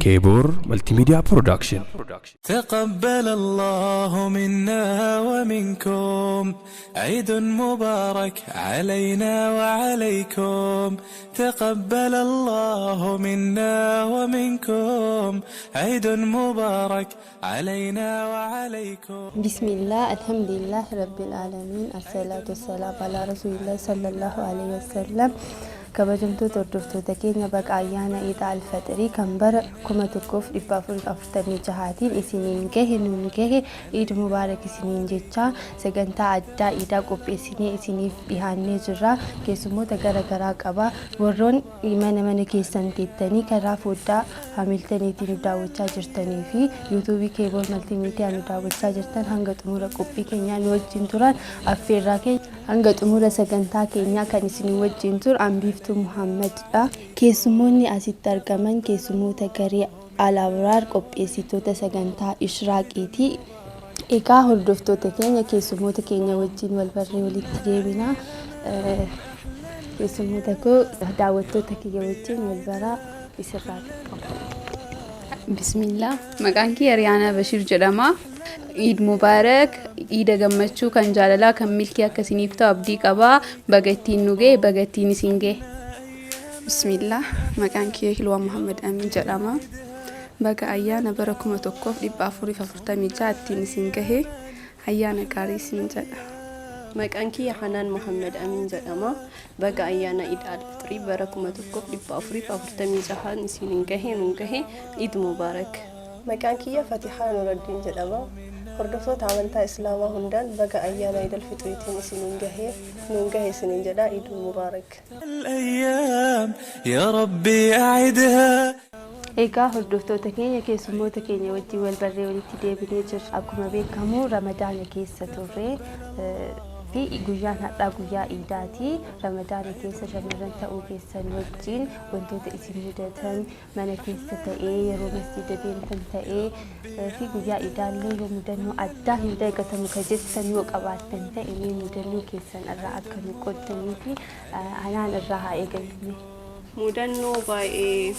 Keeboor Multimedia Production. تقبل الله منا ومنكم عيد مبارك علينا وعليكم تقبل الله منا ومنكم عيد مبارك علينا وعليكم. Bismillah, alhamdulillah, rabbil alamin, assalatu wassalamu ala rasulillah sallallahu alaihi wasallam. Kabajamtoota hordoftoota keenya, baga ayyaana Iid Alfaxirii kan bara 1446tiin isiniin gahe, nuun gahe. Iid Mubaarak isiniin jechaa, sagantaa addaa iidaa qopheessinee isiniif dhihaannee jirra. Keessummoota gara garaa qaba. Warroon mana mana keessan teettanii karaa foddaa haamiltaniitiin nu daawwachaa jirtanii fi yuutuubii Keeboor Maltiimiidiyaa nu daawwachaa jirtan, hanga xumura qophii keenyaa nu wajjin turan affeerraa keenya. Hanga xumura sagantaa keenyaa kan isin wajjin turu Ambiiftuu Muhammadidha. Keessummoonni asitti argaman keessummoota garee Alabraar, qopheessitoota sagantaa Ishraaqiiti. Egaa hordoftoota keenya, keessummoota keenya wajjin wal barree walitti deebina. Keessummoota koo, daawwattoota kiyya wajjin wal baraa isirraa qabu. Bismillah. Maqaan kiyya Riyaanaa Bashiir jedhama. Iid Mubaarak, iida gammachuu, kan jaalalaa, kan milkii akkasiniif ta'u abdii qabaa. Baga ittiin nu ga'e, baga ittiin isin ga'e. Bismillah, maqaan kiyya Hilwaa Muhammad Amin jedhama. Baga ayyaana bara 1446 ittiin isin gahe, ayyaana gaarii isin jedha. Maqaan kiyya Hanaan Muhammad Amin jedhama. Baga ayyaana Iid Alfixrii bara 1446 isin gahe, nuun gahe. Iid Mubaarak. Maqaan kiyya Fatihaa Nuraddiin jedhama. Hordoftoota amantaa Islaamaa hundaan baga ayyaana Iid Alfixriitiin isiniin gahe, nuun gahe isiniin jedha. Iid Mubaarak. الأيام يا ربي أعدها. Egaa hordoftoota keenya, keessummoota keenya wajjin wal barree walitti deebinee jirra. Akkuma beekamu Ramadaana keessa turre fi guyyaan har'aa guyyaa iidaati. Ramadaana keessa shamarran ta'uu keessan wajjin wantoota isin mudatan, mana keessa ta'ee, yeroo masjiida deemtan ta'ee fi guyyaa iidaallee yoo mudannoo addaa hin dagatamu ka jettan yoo qabaattan ta'e, mee mudannoo keessan irraa akka nu qooddanii fi anaan irraa haa eegallu. Mudannoo baay'ee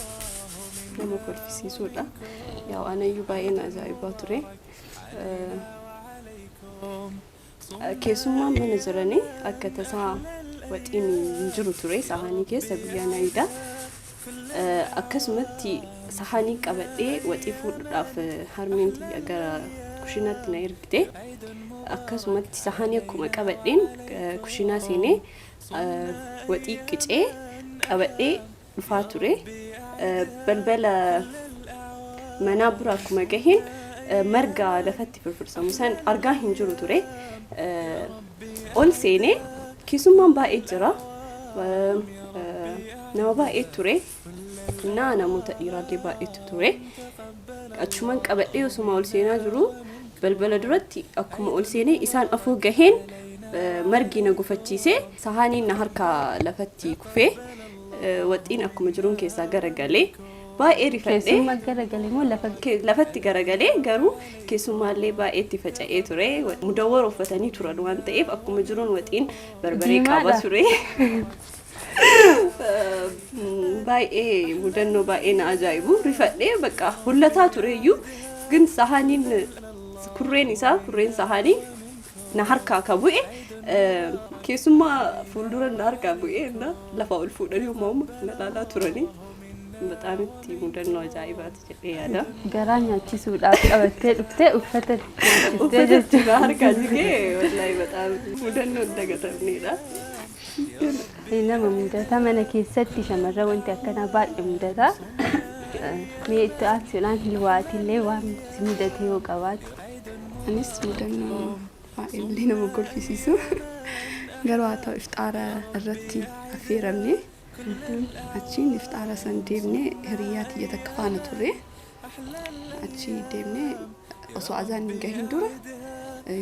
nama kolfisiisuudha. Yaa, anayyuu baay'ee na ajaa'ibaa ture. Keessummaan mana jiranii akka tasaa waxiin hin jiru ture sahaanii keessa guyyaan iidaa. Akkasumatti sahaanii qabadhee waxii fuudhuudhaaf harmeen tiyya gara kushinaatti na ergite. Akkasumatti sahaanii akkuma qabadheen kushinaa seenee waxii qicee qabadhee dhufaa ture. Balbala manaa bira akkuma gaheen marga lafatti firfirsamu san argaa hin jiru ture. Ol seenee keessummaan baay'ee jira. Nama baay'ee ture. Naa namoota dhiiraallee baay'eetu ture. Achuman qabadhee osuma ol seenaa jiru, balbala duratti akkuma ol seenee isaan afur gaheen margi na gufachiisee sahaaniin na harkaa lafatti kufee, waxiin akkuma jiruun keessaa garagalee baay'ee rifadhee. Keessummaa garagalee moo lafa? Lafatti garagalee, garuu keessummaallee baay'ee itti faca'ee ture. Mudawwara uffatanii turan waan ta'eef akkuma jiruun waxiin barbaree qaba Diimaadha. ture. Baay'ee mudannoo baay'ee na ajaa'ibu. Rifadhee bakka hollataa tureyyuu, ግን sahaaniin kurreen isaa, kurreen sahaanii na harkaa ka bu'e keessummaa fuuldura na harkaa bu'e na lafa ol fuudhanii uumama na ilaalaa turanii. በጣም itti mudannoo ajaa'ibaati jedhee yaada. Garaa nyaachisuudhaaf qabattee dhuftee uffata nyaachistee Uffata jechuudha. na harkaa jigee, wallaahi በጣም mudannoo hin dagatamnedha. Nama mudata, mana keessatti shamarran wanti akkanaa baay'ee mudata. Mee itti aansuudhaan Hilwaatillee waan si mudate yoo qabaate. Anis mudannoo baay'ee illee nama kolfisiisu. Garuu haa ta'u, ifxaara irratti affeeramne. Achiin ifxaara san deemnee hiriyaa tiyya takka faana turre. Achi deemnee osoo azaan hin gahin dura,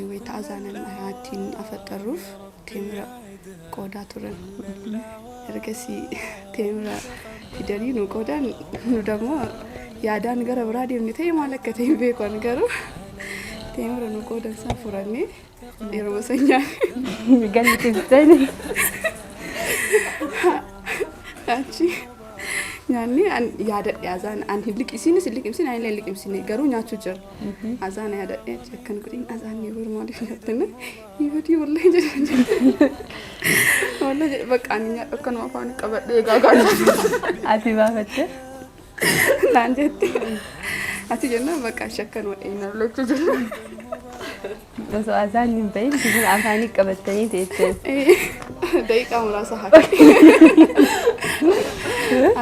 wayita azaanan ittiin afaxarruuf teemira qoodaa turan. Ergasii teemira fidanii nu qoodan, nu dammoo yaadaan gara biraa deemne ta'e maal akka ta'e hin beeku, ani garuu teemira nu qoodan san furannee yeroo san nyaanne. Galli teessanii. Achi Nyaanni an yaadadhe azaana an hin liqimsinis hin liqimsine ani illee hin liqimsine garuu nyaachuu jira. Azaana yaadadhe achi akkan godhin azaanni bar maaliif nyaattanna hibadii wallahi jedhe. Wallahi jedhe bakka ani nyaadhu akkanuma afaan qabadhee egaa gaadha. Ati baafatte? Naan jette. Ati jennaan bakka shakkan wadhee na lolachuu jira. Osoo azaan hin bahin isin afaanii qabattanii teessan. Daqiiqaa muraasa hafe.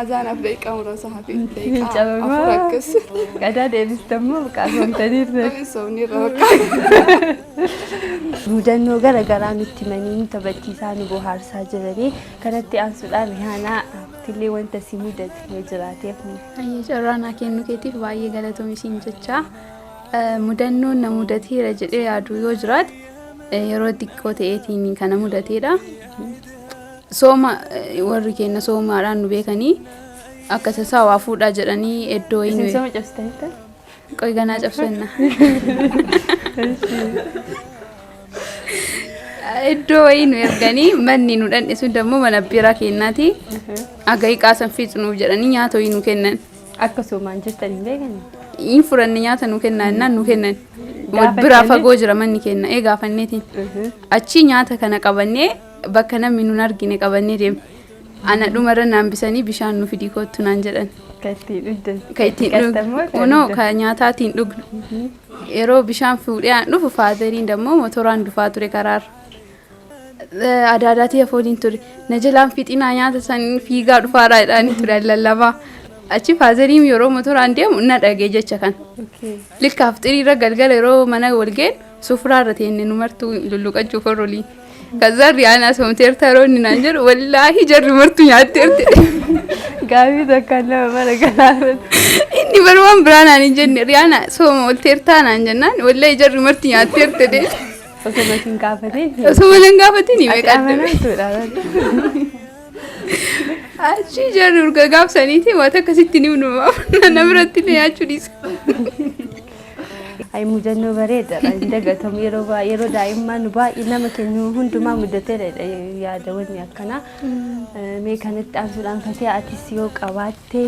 Azaanaaf daqiiqaa muraasa hafe. Daqiiqaa 4 akkas. Qadaa deebistammoo qaasomtaniirra. Soomni irra bakka. Mudannoo gara garaa nutti himanii nu taphachiisaa nu bohaarsaa jiranii kanatti aansuudhaan Rihaanaa illee wanta si mudate yoo jiraateef. Hayyee, carraa naa kennuu keetiif baay'ee galatoomi siin jechaa. Mudannoon na mudateera jedhee yaadu yoo jiraate yeroo xiqqoo ta'eetiin kana mudateedha. Sooma warri keenya soomaadhaan nu beekanii akka tasaa waa fuudhaa jedhanii iddoo wayii Isin sooma cabsitanitta? Qoy ganaa cabsanna. Iddoo wayii nu erganii manni nu dhandhe sun dammoo mana biraa kennaati. Aga hiqaa san fiixnuuf jedhanii nyaata wayii nu kennan. Akka soomaan jirtan hin beekani? Hin furanne nyaata nu kennaa jennaan nu kennan. Biraa fagoo jira manni kenna ee gaafanneetiin. Achi nyaata kana qabannee bakka namni nun argine qabannee deemne. Ana dhumarra naan bisanii bishaan nu fidii kottu naan jedhan. Kan ittiin dhugdan. Kan ittiin dhugnu. Kunoo kan nyaataatiin dhugnu. Yeroo bishaan fuudhee aan dhufu faateriin dammoo motoraan dhufaa ture karaarra. Adaadaatii afooliin ture. Na jalaan fixinaa nyaata san fiigaa dhufaaraa jedhaanii ture lallabaa. Achi faazeriin yeroo motoraan deemu na dhagee jecha kana. Likkaaf xiriirra galgala yeroo mana wal geenyu sufraarra teenne nu martuu lulluqachuuf horolii. Kazzaan Riyaanaa soomteerta yeroo inni naan jedhu wallaahi jarri martuu nyaatteerti. Gaafii tokkoon nama mara galaafatu. Inni bar waan biraa naan hin jenne Riyaanaa sooma olteertaa naan jennaan wallaahi jarri marti nyaatteerti jedhe. Osoo hin gaafatin. Osoo hin gaafatin Ati amanamtuudha. Achi jarri urga gaafsaniiti waan akkasitti ni hundumaa nama biratti illee nyaachuu dhiisa. Ay mudannoo bareedaadha. Hin dagatamu yeroo baay'ee yeroo daa'imman baay'ee nama keenya hundumaa mudateedha yaada wanni akkanaa. Mee kanatti aansuudhaan Fatee atis yoo qabaatte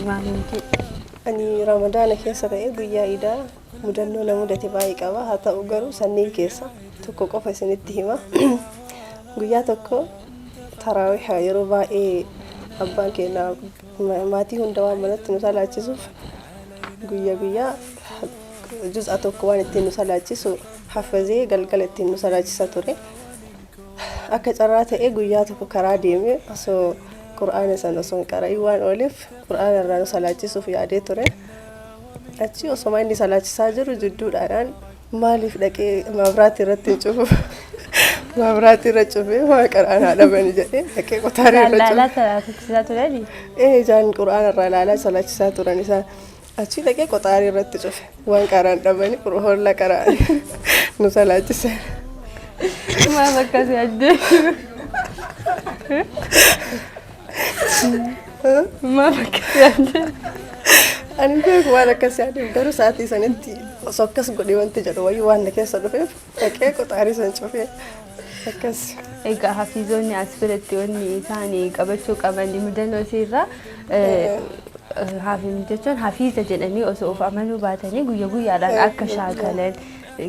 waan hin jedhu. Ani Ramadaana keessa ta'e guyyaa idaa mudannoo na mudate baay'ee qaba. Haa ta'u garuu sanniin keessa tokko qofa isinitti hima. Guyyaa tokko taraawiha yeroo baay'ee abbaan keenya maatii hunda waan manatti nu salaachisuuf guyyaa guyyaa juz'a tokko waan ittiin nu salaachisu hafazee galgala ittiin nu salaachisa ture. Akka carraa ta'e guyyaa tokko karaa deemee osoo qur'aana sana osoo hin qara'in waan ooleef qur'aana irraa nu salaachisuuf yaadee ture. Achi osoma inni salaachisaa jiru jidduudhaan maaliif dhaqee maabiraatii irratti hin cufu maabiraatii irra cufee waa qur'aanaa dhabani jedhee dhaqee qotaarii irra cufe. Laalaa salaachisaa turani? Ee ijaan qur'aana irraa ilaalaa salaachisaa turan isaan. Achi dhaqee qotaarii irratti cufe waan qaraan dhabani holla qaraan nu salaachisan. Maaf akkasii ajjeesu? Maaf akkasii ajjeesu? Ani beeku waan akkas yaadeef garuu sa'aatii sanitti osoo akkas godhe wanti jedhu wayii waan na keessa dhufeef dhaqee qotaarii san cufee akkas. Egaa hafiizonni as biratti wanni isaan qabachuu qaban mudannoo isiirraa hafiz jechuun hafiiza jedhanii osoo of amanuu baatanii guyya guyyaadhaan akka shaakalan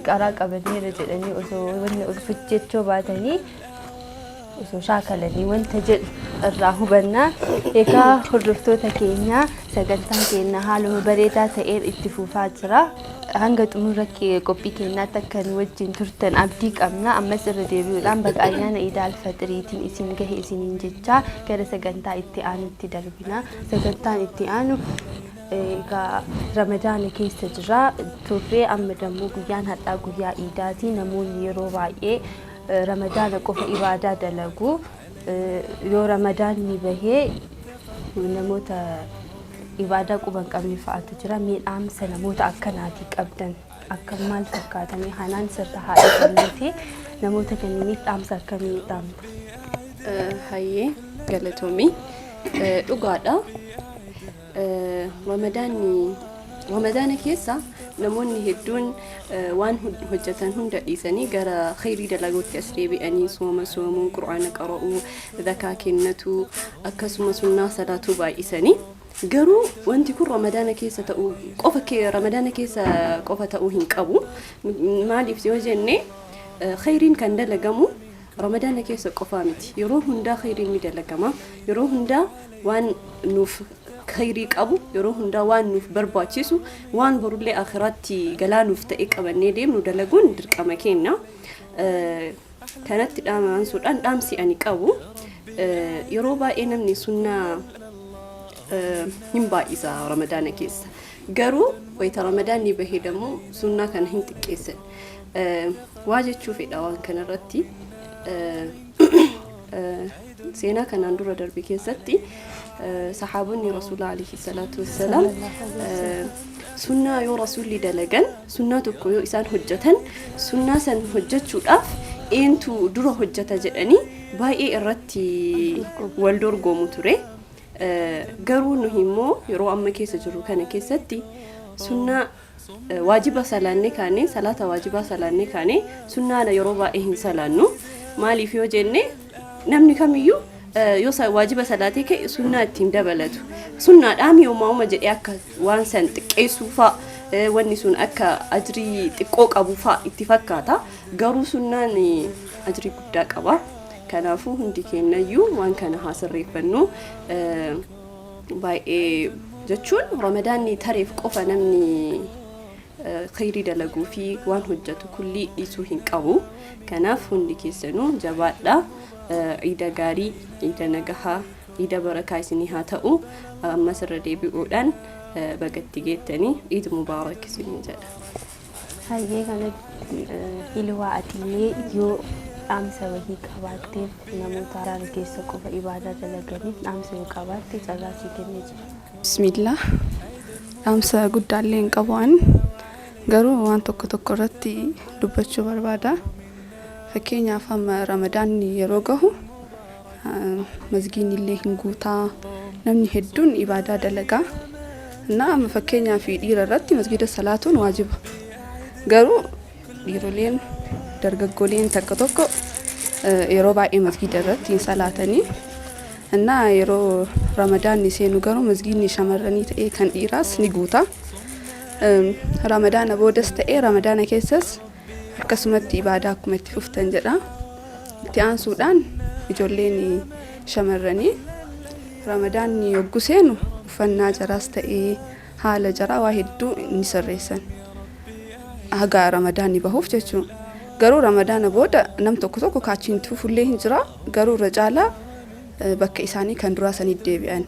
qaraa qabaneera jedhanii osoo wanni of jechuu baatanii osoo shaakalanii wanta jedhu irraa hubannaa. Egaa hordoftoota keenya sagantaan keenya haaluma bareedaa ta'een itti fufaa jira. Hanga xumura qophii keenyaatti akka nu wajjin turtan abdii qabna. Ammas irra deebi'uudhaan baga ayyaana Iid Alfaxiriitiin isin gahe isiniin jechaa gara sagantaa itti aanutti darbina. Sagantaan itti aanu egaa Ramadaana keessa jira. Turree amma dammoo guyyaan har'aa guyyaa Iidaati. Namoonni yeroo baay'ee Ramadaana qofa ibaadaa dalagu. Yoo Ramadaanni bahee namoota ibaadaa quba hin qabne fa'aatu jira. Mee dhaamsa namoota akkanaatii qabdan akka maal fakkaatanii hanaan sirra haa eegalluuti namoota kanneeniif dhaamsa akkamii dhaamta? Hayyee galatoomii dhugaadha. Ramadaanni Ramadaana keessa Namoonni hedduun waan hojjetan hunda dhiisanii gara khayrii dalaguutti as deebi'anii sooma soomuu, qur'aana qara'uu, zakaa kennatuu, akkasuma sunnaa salaatuu baay'isanii. Garuu wanti kun Ramadaana keessa ta'uu qofa, Ramadaana keessa qofa ta'uu hin qabu. Maaliif yoo jenne, khayriin kan dalagamu Ramadaana keessa qofaa miti. Yeroo hundaa khayriin ni dalagama. Yeroo hundaa waan nuuf khayrii qabu, yeroo hundaa waan nuuf barbaachisu, waan borullee akhiraatti galaa nuuf ta'e qabannee deemnu dalaguun dirqama keenya. Kanatti dhaamsuudhaan dhaamsi ani qabu, yeroo baay'ee namni sunnaa hin baay'isa Ramadaana keessa. Garuu wayita Ramadaanni bahee dammoo sunnaa kana hin xiqqeessan. Waa jechuu fedha waan kanarratti. Seenaa kanaan dura darbe keessatti saxaabonni Rasuula alayhi salaatu wassalaam sunnaa yoo Rasuulli dalagan, sunnaa tokko yoo isaan hojjetan, sunnaa san hojjechuudhaaf eentu dura hojjeta jedhanii baay'ee irratti wal dorgomu ture. Garuu nuyi immoo yeroo amma keessa jirru kana keessatti sunnaa waajiba salaannee kaane, salaata waajibaa salaannee kaane, sunnaana yeroo baay'ee hin salaannu. Maaliif yoo jenne, namni kamiyyuu yoo waajiba salaatee ka'e sunnaa ittiin dabalatu. Sunnaadhaan yoomaa'uma jedhee akka waan san xiqqeessuu fa'a, wanni sun akka ajrii xiqqoo qabu fa'a itti fakkaata. Garuu sunnaan ajrii guddaa qaba. Kanaafuu hundi keenyayyuu waan kana haa sirreeffannu. Baay'ee jechuun Ramadaanni tareef qofa namni khayrii dalaguu fi waan hojjetu kullii dhiisuu hin qabu. Kanaaf hundi keessanuu jabaadha. Iida gaarii, iida nagahaa, iida barakaa isinii haa ta'u. Ammas irra deebi'uudhaan bagatti geettanii Iid Mubaarak isinii jedha. Hayyee, kana ilwaa atillee yoo dhaamsa wahii qabaatteef, namoota Ramadaana keessa qofa ibaadaa dalaganiif dhaamsa yoo qabaatte, carraa sii kennee jira. Bismillah. Dhaamsa guddaallee hin qabu ani. Garuu waan tokko tokko irratti dubbachuu barbaada. Fakkeenyaaf, amma Ramadaanni yeroo gahu masgiinni illee hin guutaa, namni hedduun ibaadaa dalagaa. Na amma fakkeenyaaf dhiira irratti masgiida salaatuun waajiba. Garuu dhiiroleen dargaggoleen takka tokko yeroo baay'ee masgiida irratti hin salaatanii. Innaa yeroo Ramadaanni seenu garuu masgiidni shamarranii ta'ee kan dhiiraas ni guuta. Ramadaana boodas ta'ee Ramadaana keessas akkasumatti ibaadaa akkuma itti fuftan jedha. Itti aansuudhaan ijoolleen shamarranii Ramadaanni yogguu seenu uffannaa jaraas ta'ee haala jaraa waa hedduu ni sirreessan. Haga Ramadaanni bahuuf jechuudha. Garuu Ramadaana booda nam tokko tokko kaachiin itti fufullee hin jira. Garuu irra caalaa bakka isaanii kan duraa sanitti deebi'an.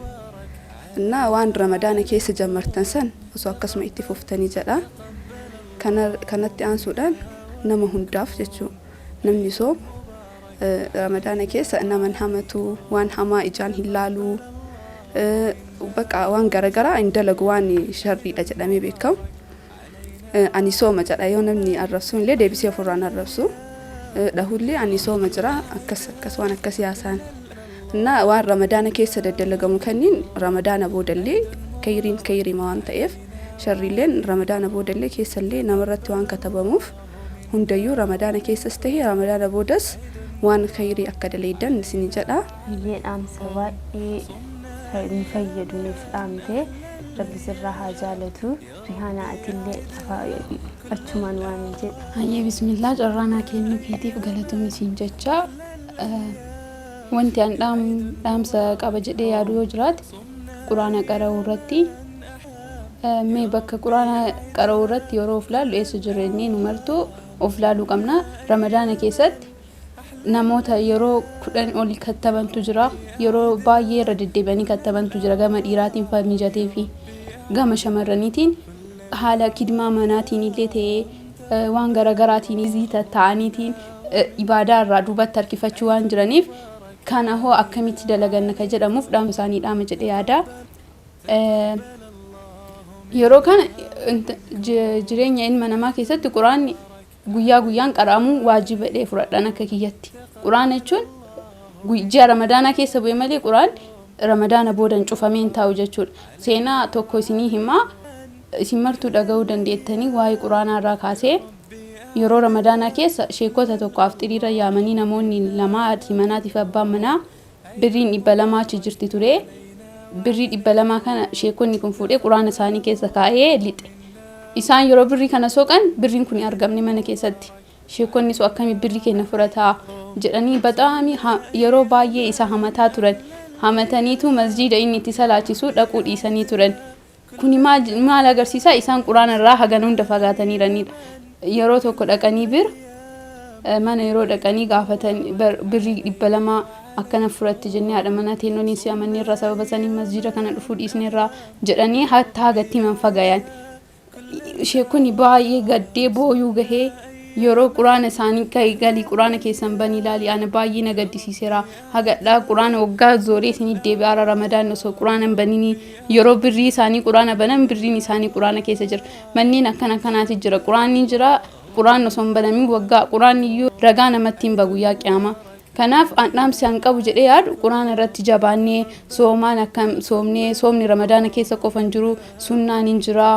Innaa waan Ramadaana keessa jammartan san osoo akkasuma itti fuftanii jedha. Kanatti aansuudhaan nama hundaaf jechuudha. Namni soomu Ramadaana keessa naman hamatu, waan hamaa ijaan hin laalu, bakka waan garaagaraa hin dalagu, waan sharriidha jedhamee beekamu. Ani sooma jedha, yoo namni arrabsu illee deebisee ofirraan arrabsu. Dhahullee ani sooma jira, akkas akkas waan akkasii haasa'an. Innaa waan Ramadaana keessa daddalagamu kanniin Ramadaana boodallee kayriin kayrima waan ta'eef, sharriilleen Ramadaana boodallee keessallee namarratti waan katabamuuf, hundayyuu Ramadaana keessas ta'e Ramadaana boodas waan kayrii akka daleeydan isin jedha. Biyyee, dhaamsa baay'ee nu fayyadu nuuf dhaamte, Rabbi sirraa haa jaalatu. Rihaanaa, atillee achumaan waan jedhu. Hayyee, bismillaa, carraa naa kennuu keetiif galatoomii siin jecha. Wanti an dhaamsa qaba jedhee yaadu yoo jiraate, quraana qara'uu irratti, mee bakka quraana qara'uu irratti yeroo of laallu eessa jirru inni nu martuu of laaluu qabna. Ramadaana keessatti namoota yeroo 10 oli kattabantu jira, yeroo baay'ee irra deddeebi'anii kattabantu jira. Gama dhiiraatiin fa mijatee fi gama shamarraniitiin haala kidmaa manaatiin illee ta'ee waan garaagaraatiin izii tatta'aniitiin ibaadaa irraa duubatti harkifachuu waan jiraniif, kana hoo akkamitti dalaganna ka jedhamuuf dhaamsa isaanii dhaama jedhee yaada. Yeroo kana jireenya ilma namaa keessatti quraanni guyyaa guyyaan qara'amuu waajiba jedhee fudhadhaan akka kiyyatti. Quraana jechuun ji'a Ramadaanaa keessa bu'e malee quraan Ramadaana boodan cufamee hin taa'u jechuudha. Seenaa tokko isinii himaa. Isin martuu dhaga'uu dandeettanii waa'ee quraanaa irraa kaasee yeroo Ramadaanaa keessa sheekota tokko afxiriirra yaamanii namoonni lama, haati manaatiif abbaan manaa, birriin 200 achi jirti ture. Birrii 200 kana sheekonni kun fuudhee quraana isaanii keessa kaa'ee lixe. Isaan yeroo birrii kana soqan birriin kun hin argamne mana keessatti. Sheekonni sun akkami birrii keenya fudhataa jedhanii baxaami yeroo baay'ee isa hamataa turan. Hamataniitu masjiida inni itti salaachisu dhaquu dhiisanii turan. Kuni maal agarsiisa? Isaan quraana irraa hagana hunda fagaataniiranidha. Yeroo tokko dhaqanii bira mana yeroo dhaqanii gaafatan, birrii 200 akkana fudhatte jennee haadha manaa teenyoliin si amanneerra, sababa saniin masjiida kana dhufuu dhiisneerra jedhanii hatta hagatti himan fagayan. Sheekonni baay'ee gaddee booyuu gahee yeroo quraana isaanii galii quraana keessan banii ilaali, ana baay'ee na gaddisiiseera, hagadhaa quraana waggaa zooree isinii deebi'aara, Ramadaan osoo quraana hin baninii yeroo birrii isaanii quraana banan birriin isaanii quraana keessa jira. Manneen akkana kanaati jira, quraanni jira, quraanni osoo hin banamin waggaa, quraanni iyyuu ragaa namatti hin ba guyyaa qiyaamaa. Kanaaf an dhaamsi an qabu jedhee yaadu, quraana irratti jabaannee soomaan akkam soomnee, soomni Ramadaana keessa qofa hin jiru, sunnaan hin jira,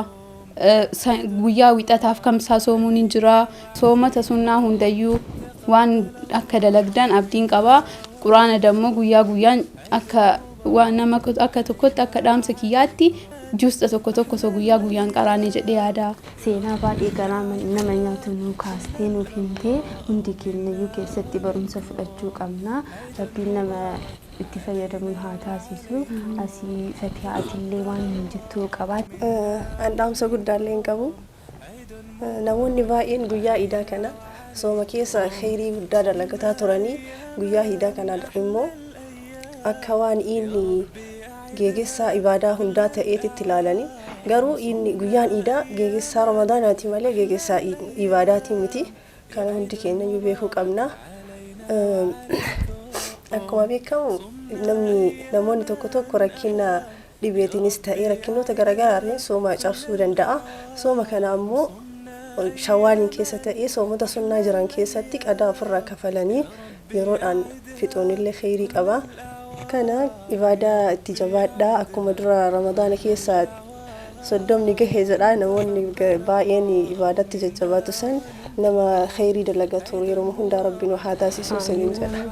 guyyaa wixataaf kamsaa soomuun hin jira, soomata sunnaa hundayyuu waan akka dalagdan abdiin qaba. Quraana dammoo guyyaa guyyaan akka waan nama akka tokkotti, akka dhaamsa kiyyaatti juusta tokko tokko osoo guyyaa guyyaan qaraane jedhee yaada. Seenaa baay'ee garaa nama nyaatu nuu kaastee nuuf himtee, hundi keenyayyuu keessatti barumsa fudhachuu qabna. Rabbiin nama itti fayyadamu haa taasisu. Asii Fatihaa, atillee waan hin jettuu qabaate. An dhaamsa guddaallee hin qabu. Namoonni baay'een guyyaa iidaa kana sooma keessa kheyrii guddaa dalagataa turanii, guyyaa iidaa kana immoo akka waan inni geegessaa ibaadaa hundaa ta'eetitti ilaalanii, garuu inni guyyaan iidaa geegessaa Ramadaanaati malee geegessaa ibaadaatii miti. Kana hundi keenya iyyuu beekuu qabna. Akkuma beekamu namni namoonni tokko tokko rakkina dhibeetiinis ta'ee rakkinoota garaagaraatiin sooma cabsuu danda'a. Sooma kana ammoo Shawaaliin keessa ta'ee soomota sunnaa jiran keessatti qadaa ofirraa kafalanii yeroodhaan fixuunillee kheyrii qaba. Kana ibaadaa itti jabaadhaa. Akkuma dura Ramadaana keessa 30ni gahe jedha namoonni baay'een ibaadatti jajjabaatu, san nama kheyrii dalagatu yeroo hundaa Rabbiin haa taasisu isiniin jedha.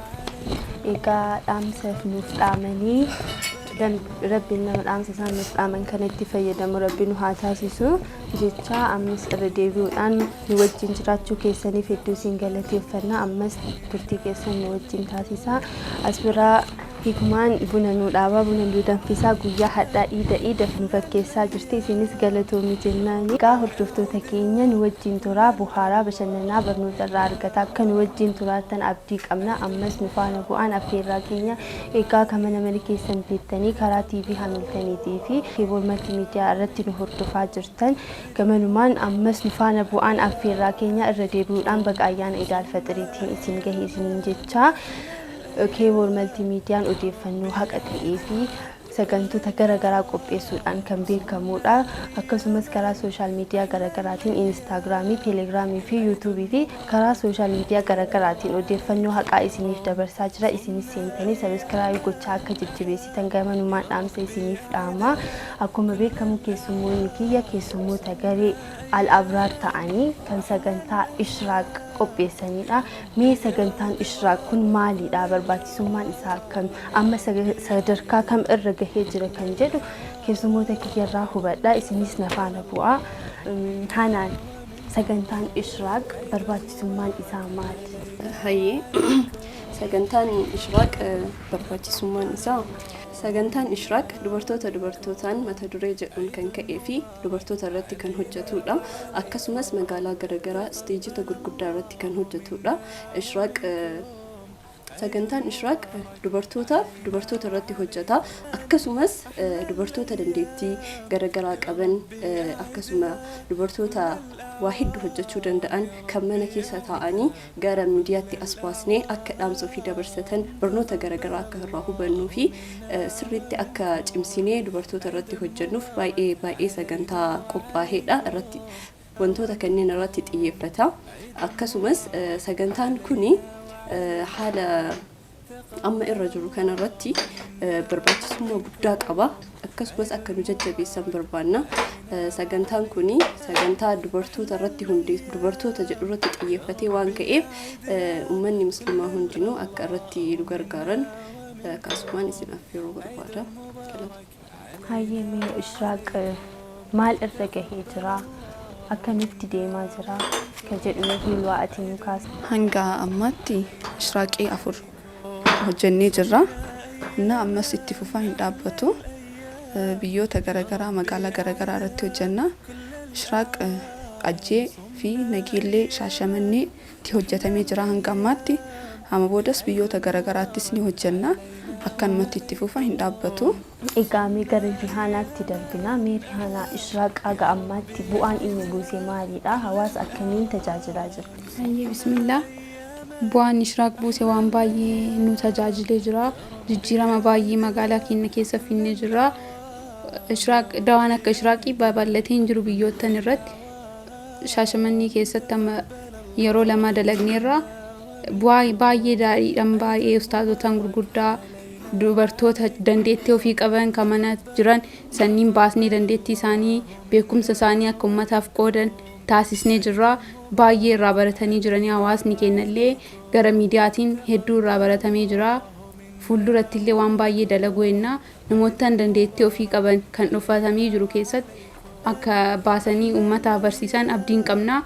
Egaa dhaamsa nuuf dhaamanii, Rabbiin nama dhaamsa isaan nuuf dhaaman kanatti fayyadamu Rabbiin nu haa taasisu jecha, ammas irra deebi'uudhaan nu wajjin jiraachuu keessaniif hedduu isin galateeffanna. Ammas turtii keessan nu wajjin taasisaa. As biraa Hikmaan buna nu dhaabaa, buna nu danfisaa, guyyaa hadhaa iida iida nu fakkeessaa jirti. Isinis galatoomi jennaani. Egaa hordoftoota keenya, nu wajjin turaa, buhaaraa, bashannanaa, barnoota irraa argataa akka nu wajjin turaattan abdii qabna. Ammas nu faana bu'aan affeerraa keenya. Egaa kan mana mana keessan teettanii karaa TV Hamiltaniitii fi Keebool Maltiimiidiyaa irratti nu hordofaa jirtan, gamanumaan ammas nu faana bu'aan affeerraa keenya. Irra deebi'uudhaan baga ayyaana Idaal Faxiriitiin isin gahe isiniin jechaa, Keebool Maltiimiidiyaan odeeffannoo haqa ta'ee fi sagantoota garaagaraa qopheessuudhaan kan beekamudha. Akkasumas karaa social media garaagaraatiin Inistaagiraamii, Teelegiraamii fi Yuutuubii fi karaa social media garaagaraatiin odeeffannoo haqaa isiniif dabarsaa jira. Isinis seentanii subscribe gochaa akka jajjabeessitan gamanumaan dhaamsa isiniif dhaama. Akkuma beekamu keessummoonni kiyya keessummoota garee Al-Abraar ta'anii kan sagantaa Ishraaq qopheessanidha. Mee sagantaan Ishraaq kun maalidha? Barbaachisummaan isaa akkam? Amma sadarkaa kam irra gahee jira kan jedhu keessummoota kiyyarraa hubadha. Isinis na faana bu'aa. Hanaan, sagantaan Ishraaq barbaachisummaan isaa maali? Hayyee, sagantaan Ishraaq barbaachisummaan isaa, sagantaan Ishraaq dubartoota dubartootaan mata duree jedhuun kan ka'ee fi dubartoota irratti kan hojjetudha. Akkasumas magaalaa garaagaraa isteejota gurguddaa irratti kan hojjetudha. Ishraaq, sagantaan Ishraaq dubartootaaf dubartoota irratti hojjeta. Akkasumas dubartoota dandeettii garaagaraa qaban, akkasuma dubartoota waa hedduu hojjechuu danda'an kan mana keessa taa'anii gara miidiyaatti as baasnee akka dhaamsa ofii dabarsatan, barnoota garaagaraa akka irraa hubannuu fi sirriitti akka cimsinee dubartoota irratti hojjennuuf baay'ee baay'ee sagantaa qophaa'eedha, irratti wantoota kanneen irratti xiyyeeffata. Akkasumas sagantaan kuni haala amma irra jiru kanarratti barbaachisummaa guddaa qaba. Akkasumas akka nu jajjabeessan barbaanna. Sagantaan kun sagantaa dubartoota irratti hundee dubartoota jedhu irratti xiyyeeffatee waan ka'eef, uummanni musliimaa hundinuu akka irratti nu gargaaran akkasumaan isin affeeruu barbaada. Hayyee, mee Ishraaq maal irra gahee jira? Akkamitti deemaa jira? Kan jedhu mee waa ati nu kaasa. Hanga ammaatti ishraaqii 4 hojjennee jirra. Inna ammas itti fufaa, hin dhaabbatu. Biyyoota garaagaraa, magaalaa garaagaraa irratti hojjenna. Ishraaq Ajjee fi Nageellee, Shaashamannee itti hojjetamee jira hanga ammaatti. Amma boodas biyyoota garaagaraattis ni hojjenna. Akkanumatti itti fufa, hin dhaabbatu. Egaa mee gara Rihaanaatti darbina. Mee Rihaanaa, Ishraaq haga ammaatti bu'aan inni buuse maalidha? Hawaasa akkamiin tajaajilaa jira? Hayyee, bismillaa. Bu'aan Ishraaq buuse waan baay'ee nu tajaajilee jira. Jijjiirama baay'ee magaalaa keenya keessa finnee jira. Ishraaq, dawaan akka Ishraaqii babal'atee hin jiru biyyoottan irratti. Shaashamannii keessatti amma yeroo 2 dalagneerra. Bu'aa baay'ee gaariidhaan, baay'ee ustaazotaan gurguddaa, dubartoota dandeettii ofii qaban kan mana jiran sanniin baasnee, dandeettii isaanii, beekumsa isaanii akka ummataaf qoodan taasisnee jirra. Baay'ee irraa baratanii jiranii, hawaasni keenyallee gara miidiyaatiin hedduu irraa baratamee jira. Fuulduratti illee waan baay'ee dalaguu jenna. Namoota dandeettii ofii qaban kan dhuffatamee jiru keessatti akka baasanii uummataaf barsiisan abdiin qabna.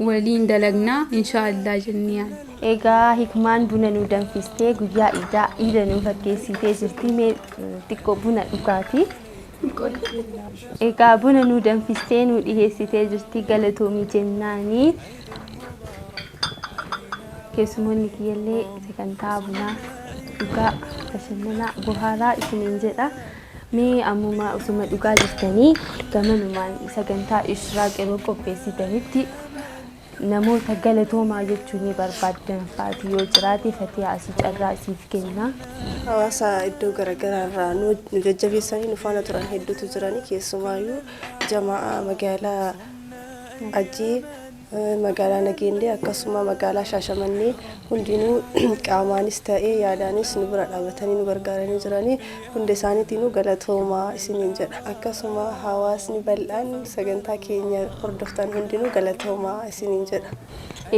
Waliin dalagnaa inshaallah jennee yaadna. Egaa Hikmaan buna nu danfistee guyyaa iidaa iida nu fakkeessitee jirti. Mee xiqqoo buna dhugaatii. Egaa buna nu danfistee nu dhiheessitee jirti, galatoomii jennaanii. Keessumoonni kiyyallee sagantaa bunaa dhugaa, bashannanaa, bohaaraa isiniin jedha. Mee ammuma osuma dhugaa jirtanii, gamanumaan sagantaa Ishraaq yeroo qopheessitanitti namoota galatoomaa jechuu ni barbaaddan fa'aati yoo jiraate, Fatihaa asii carraa isiif kenna. Hawaasa iddoo garaagaraa irraa nu jajjabeessanii nu faana turan hedduutu jirani. Keessumaayyuu jamaa magaalaa Ajjii, magaalaa Nageendee, akkasuma magaalaa Shaashamannee hundinuu qaamaanis ta'ee yaadaanis nu bira dhaabatanii nu gargaaranii jiranii, hunda isaaniitinuu galatoomaa isiniin jedha. Akkasuma hawaasni bal'aan sagantaa keenya hordoftan hundinuu galatoomaa isiniin jedha.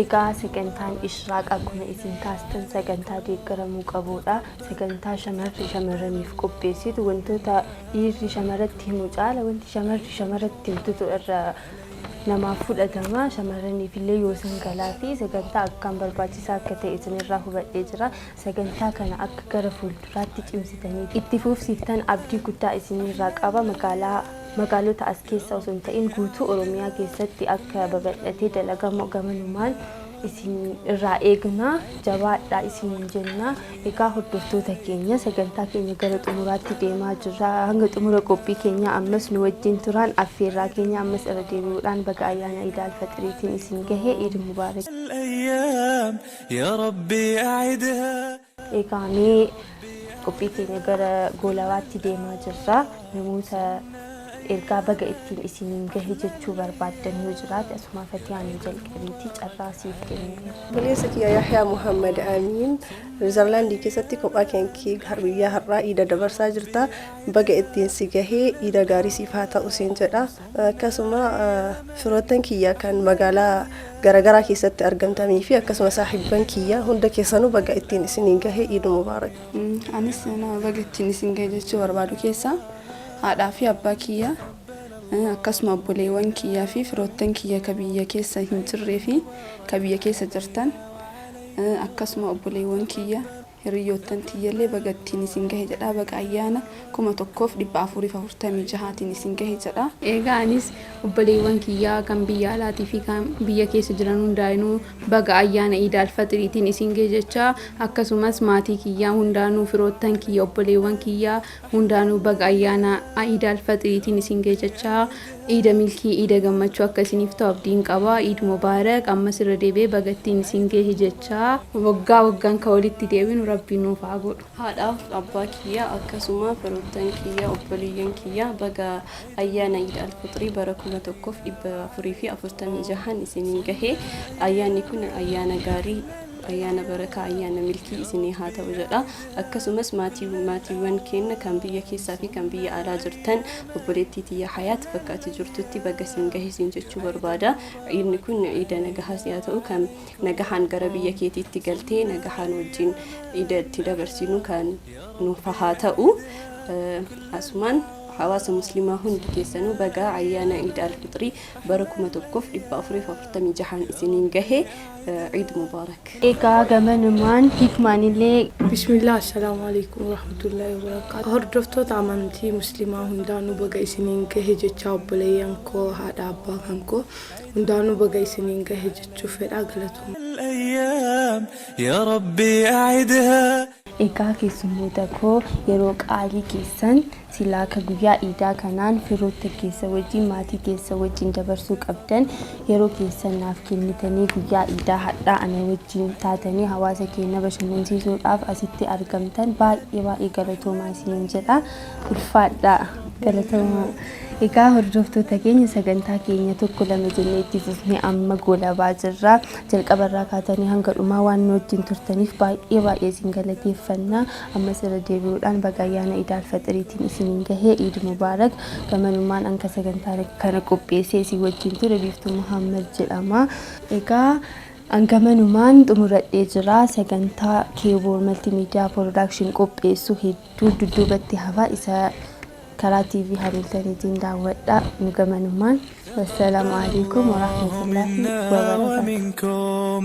Egaa sagantaan Ishraaq akkuma isin kaastan sagantaa deeggaramuu qabudha. Sagantaa shamarri shamarraniif qopheessitu, wantoota dhiirri shamarratti himu caala wanti shamarri shamarratti himtutu irra namaaf fudhatama. Shamarraniif illee yoo sangalaa fi sagantaa akkaan barbaachisaa akka ta'e isinirraa hubadhee jira. Sagantaa kana akka gara fuulduraatti cimsitanii itti fufsiiftan abdii guddaa isinirraa qaba. Magaalaa, magaalota as keessa osoo hin ta'in guutuu Oromiyaa keessatti akka babal'atee dalagamu gamanumaan isin irraa eegna. Jabaadhaa isiniin jenna. Egaa hordoftoota keenya, sagantaa keenya gara xumuraatti deemaa jirra. Hanga xumura qophii keenya ammas nu wajjin turan affeerraa keenya. Ammas irra deebi'uudhaan baga ayyaana Iid Alfaxiriitiin isin gahe. Iid Mubaarak. الأيام يا ربي أعدها. Egaa mee qophii keenya gara goolabaatti deemaa jirra. Namoota ergaa baga ittiin isiniin gahe jechuu barbaaddan yoo jiraate, asuma Fatiyaan jalqabeetii carraa siif kenneera. Obboleessa kiyya Yahyaa Muhammad Amiin, Niizerlaandii keessatti kophaa kee guyyaa har'aa iida dabarsaa jirta. Baga ittiin si gahee, iida gaarii siif haa ta'u siin jedha. Akkasuma firoottan kiyya kan magaalaa garaagaraa keessatti argamtanii fi akkasuma saahibban kiyya hunda keessanuu baga ittiin isiniin gahee, Iid Mubaarak. Anis nama baga ittiin isin gahe jechuu barbaadu keessaa haadhaa fi abbaa kiyya, akkasuma obboleewwan kiyyaa fi firoottan kiyya ka biyya keessa hin jirree fi ka biyya keessa jirtan, akkasuma obboleewwan kiyya, hiriyoottan tiyyallee baga ittiin isin gahe jedha. Baga ayyaana 1446tiin isin gahe jedha. Egaa anis obboleewwan kiyyaa kan biyya alaatii fi kan biyya keessa jiran hundaanuu baga ayyaana Iid Alfaxiriitiin isin gahe jecha, akkasumas maatii kiyyaa hundaanuu, firoottan kiyya, obboleewwan kiyyaa hundaanuu baga ayyaana Iid Alfaxiriitiin isin gahe jecha, iida milkii, iida gammachuu akka isiniif ta'u abdiin qaba. Iid Mubaarak. Ammas irra deebi'ee baga ittiin isin gahe jecha, waggaa waggaan kan walitti deebinu Rabbi nuuf haa godhu. Haadhaaf abbaa kiyya, akkasuma firoottan kiyya, obboleeyyan kiyya, baga ayyaana Iid Alfixrii bara 1446n isiniin gahe. Ayyaanni kun ayyaana gaarii. Ayyaana barakaa, ayyaana milkii isinii haa ta'u jedha. Akkasumas maatiiwwan keenya kan biyya keessaa fi kan biyya alaa jirtan, obboleettii tiyya Hayaat bakka ati jirtutti baga siin gahe siin jechuu barbaada. Iidni kun iida nagahaas haa ta'u, kan nagahaan gara biyya keetiitti galtee nagahaan wajjin iida itti dabarsinu kan nuuf haa ta'u. Asumaan hawaasa Muslimaa hundi keessanuu bagaa ayyaana Iid Alfixrii bara 1446 isiniin gahe, Iid Mubaarak. Egaa gamanumaan Hikmaanillee. Bismillah, assalaamu alaikum warahmatullahi wabarakatuh. Hordoftoota amantii Muslimaa hundaanuu baga isiniin gahe jecha, obboleeyyan koo, haadha abbaa kan koo hundaanuu baga isiniin gahe jechuu fedha, galatooma. الأيام يا ربي أعدها. Egaa keessummoota koo, yeroo qaalii keessan silaa akka guyyaa iidaa kanaan firoota keessa wajjin, maatii keessa wajjin dabarsuu qabdan, yeroo keessan naaf kennitanii guyyaa iidaa hadhaa ana wajjin taatanii hawaasa keenya bashannansiisuudhaaf asitti argamtan, baay'ee baay'ee galatoomaa isiniin jedha. Ulfaadhaa, galatoomaa. Egaa hordoftoota keenya, sagantaa keenya tokko lama jennee itti fufnee amma goolabaa jirra. Jalqabarraa kaatanii hanga dhumaa waan nu wajjin turtaniif baay'ee baay'ee isin galateeffanna. Ammas irra deebi'uudhaan baga ayyaana Iid Alfaxiriitiin isiniin gahee, Iid Mubaarak. Gamanumaan anka sagantaa kana qopheessee isin wajjin ture Biiftuu Muhammad jedhama. Egaa hangamanumaan xumuradhee jira. Sagantaa Keeboor Multimedia Production qopheessu hedduu dudduubatti hafa, isa karaa TV Hamiltoniitiin daawwadha. Nu gamanumaan wassalaamu alaikum warahmatullahi منا wabarakaatu. ومنكم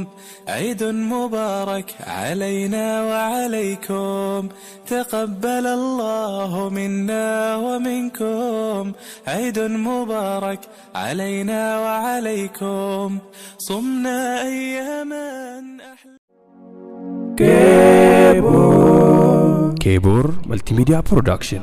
عيد مبارك علينا وعليكم، تقبل الله منا ومنكم، عيد مبارك علينا وعليكم، صمنا أياما أحلى. Keeboor Multimedia Production.